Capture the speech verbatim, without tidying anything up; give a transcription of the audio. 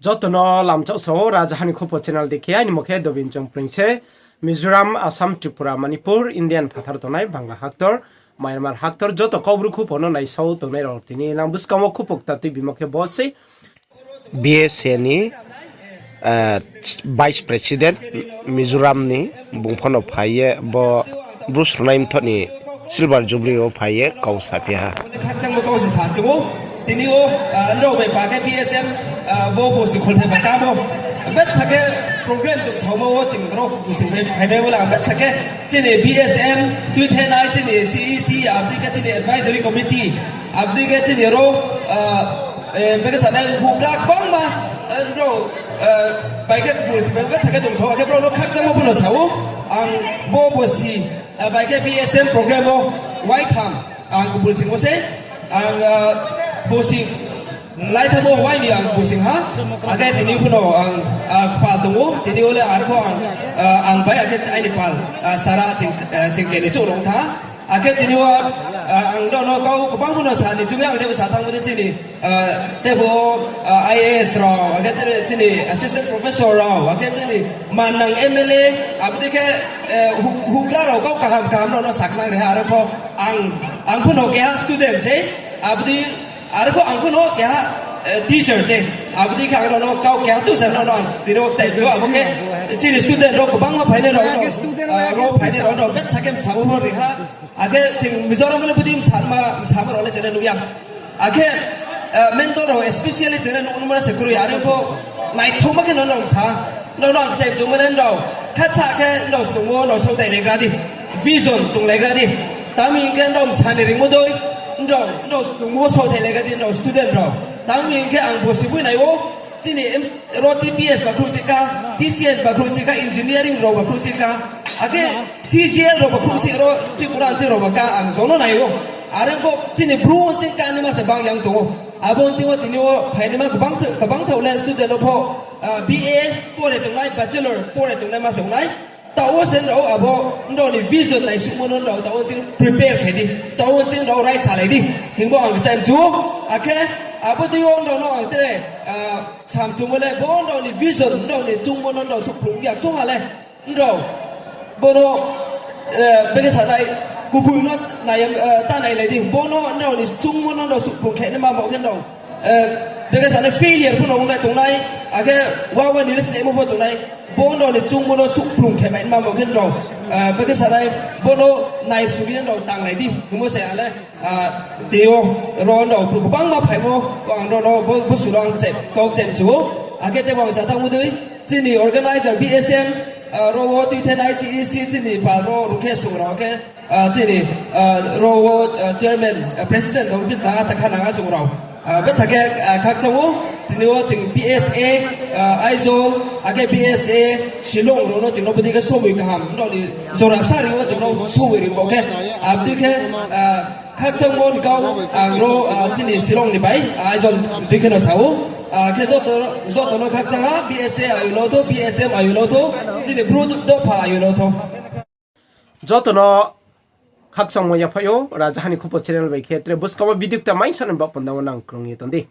Joto no lamchak sao, Rajaha ni Khupo channel dei khe, aini mo khe Dobin Chongpring se. Mizoram, Assam, Tripura, Manipur, Indian phathar tongnai Bangla haktor, Myanmar haktor, joto Kaubru khupo no naisao tongnai rao tini nang buskang wo khupo kta tuibimo khe bo sei. B S A ni, eh, Vice President Mizoram ni bung phano phai ye bo Bru Srunai Mthoh ni Silver Jubilee wo phai ye kau saphi ha. Khakchangmo kau se sa chung ou. Tini o, ah, nrao bai pa khe B S M, ah, bo bosi kholphai ba kamo. Betha khe program tongthaomo wo ching rao bosi phai, phai bai bo la betha khe chini B S M, tuithenai chini C E C, abdi khe chini advisory committee, abdi khe chini rao, ah, eh, bkhe sanai houhgra gbangma, eh, rao, eh, bai khe bosi phai betha khe tongthao, akhe brao no khakchangmo pho no sa ou, ang bo bosi, ah, bai khe B S M program wo waitham, ang kubul singmo se, ang, ah, bosi laithamo wai ni ang bosi ha, akhe tini pho no ang, ah, pal tong ou, tini o le arpho ang, ah, ang bai akhe aini pal, ah, sara ching, ah, ching keni chouh rong tha. Akhe tini o, ah, ang nrao no kau kbang pho no sa ni chung ya, ang tebo sa thanngmo de chini, ah, tebo, ah, I A S rao, akhe tere chini assistant professor rao, akhe chini manang M L A, abdi khe, eh, hu-, houhgra rao kau kaham kaham rao no sakhnang ri ha, arpho ang, ang pho no keha student se, abdi, arpho ang pho no keha, eh, teacher se, abdi khe ang rao no kau keha chouh se rao no ang tini o chai chu, abo khe chini student rao kbangma phainai rao no, ah, rao phainai rao no betha khe msa wo ri ha. Akhe ching Mizoram le budi msa ma, msa ma rao le chene nuh ya. Akhe, eh, mentor rao especially chene nuh numa se kroi, arpho naithaoma khe no nrao sa, nrao no ang chai chung mane nrao khatsa khe nrao tongmo no saohthai legra di, vision tong legra di. Tangmi hing khe nrao msa ni ringmo dei, nrao, nrao tongmo saohthai legra di, nrao student rao. Tangmi hing khe ang bosi boi nai ou, chini M-, ro T P S ba khruh sika, T C S ba khruh sika, engineering rao ba khruh sika, akhe C G L rao ba khruh si ro Tripura nching rao ba ka ang jono nai ou. Are bo chini Bru nching ka ni ma se bang yang tong ou. Abo nching wo tini o phainaima kbang tha-, kbang thaoh le student rao pho, ah, B A pore tongnai, bachelor pore tongnai ma se ong nai. Taoh wo se nrao abo nrao ni vision naisuhmo no nrao taoh wo ching prepare khe di. Taoh wo ching nrao raisa lai di. Hingbo ang kchai mchu ou. Akhe abo dei yo nrao no ang tere, ah, samchungmo le bo nrao ni vision, nrao ni chungmo no nrao suhphrung ya kchung ha le. Nrao bo no, eh, bkhe sanai kubui no nai, eh, ta nai lai di. Bo no nrao ni chungmo no nrao suhphrung khe naima bo khe nrao, eh, bkhe sanai failure pho no ong nai tongnai, akhe wa wa ni rest mo pho tongnai. Bo nrao ni chungmo no suhphrung khe mai naima bo khe nrao, eh, bkhe sanai bo no naisugwi nrao tang lai di. Hingmo se ale, ah, tei o ro nrao bru kbangma phaimo, ang nrao no bo, bo suh no ang kchai, kau kchai mchu ou. Akhe tebo ang sa thanngmo dei, chini organizer B S M, ah, ro wo tuithenai C E C chini pal ro rung khe sung rao khe, ah, chini, ah, ro wo, ah, chairman, ah, president rao bis nang a ta kha nang a sung rao. Ah, betha khe, ah, khakchang ou, tini o ching B S A, ah, Aizawl, akhe B S A Shillong rao no ching no budi khe somoi kaham nrao ni jora sari wo ching no somoi ri bo khe, abdi khe, ah, khakchangmo ni kau ang ro, ah, chini Shillong ni bai, ah, Aizawl dei khe no sa ou. Ah, khe joto, joto no khakchang ha, B S A ayulo tho, B S M ayulo tho, chini Bru dopha ayulo tho. Joto no khakchangmo yaphai ou, Rajaha ni Khupo channel bai khe tre buskang wo video kta maisa ni baoh panda wo nang krung ye tong di.